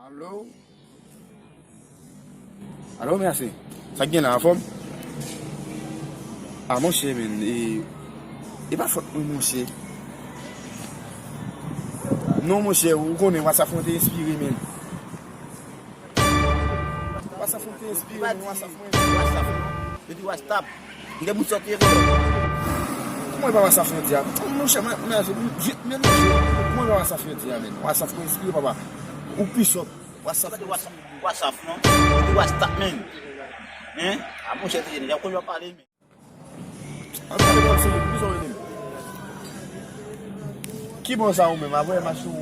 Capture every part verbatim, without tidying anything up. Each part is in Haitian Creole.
Alo? Alo, mèsi. Sa k gen la, anfòm? A, monchè, men, e, e pa fòt mwen, monchè. Non, monchè, ou konnen WhatsApp mwen te espire, men. WhatsApp mwen te espire, men WhatsApp mwen. WhatsApp. Yo di WhatsApp. M gen pou sòti ekò. Kòman e pa WhatsApp mwen di a? Monchè, men, men, men, monchè, kòman e pa WhatsApp mwen di a, men? WhatsApp mwen espire, papa. Ou pi sòt. WhatsApp. WhatsApp, WhatsApp, non? Ou di WhatsApp, men. Hein? A, monchè, te jene, jan konn yo pale, men. An pale kòm se li, pou kisa w rele m? Ki bon sa ou menm? Apre m achte yon,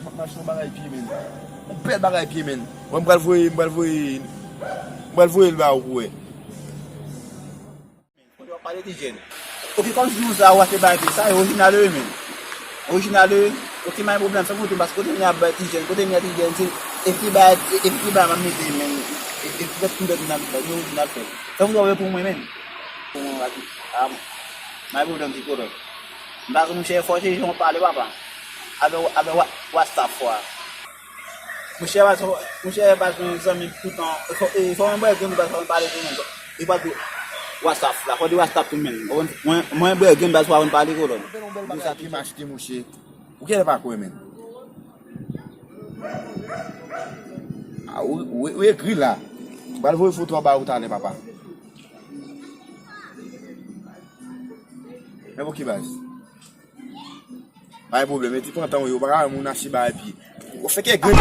m achte yon bagay pye, men. Yon bèl bagay pye, men. Bon, m pral voye, m pral voye, m pral voye l ba ou pou wè. Kote w ap pale ti jèn. Ok, kòm si nou sa ou achte bagay sa, e orijinal yo ye menm. Orijinal yo ye. Ok, pa gen pwoblèm, san pwoblèm, paske kote m ap bay ti jèn, kote m ap ti jèn, se, e ti bagay, e ti bagay m ap mete menm, e, e ti jèn m nan, yo orijinal fè. San pwoblèm pou mwen menm. Pou mwen, pa gen, a, pa gen pwoblèm ti kolòn. M pa konn monchè fò se jan w pale papa. Avè, avè wa-, WhatsApp fò a. Monchè, pa, monchè, pa jwenn zanmi toutan. E fò, e fò mwen bwè grenn, pa fò mwen pale grenn. E pa di WhatsApp la, fò di WhatsApp tou menm. Mwen, mwen bwè grenn, pa fò mwen pale kolòn. Ou bèl yon bèl bagay ki m achte, monchè. Ou genlè pa kwè, men. A, ou, ou, ou ekri la. M pral voye foto a ba ou talè, papa. Men bon, ki baz? Pa gen pwoblèm, e ti pran tan w, yo pa ka wè moun achte bagay pye. Ou fè kè grenn.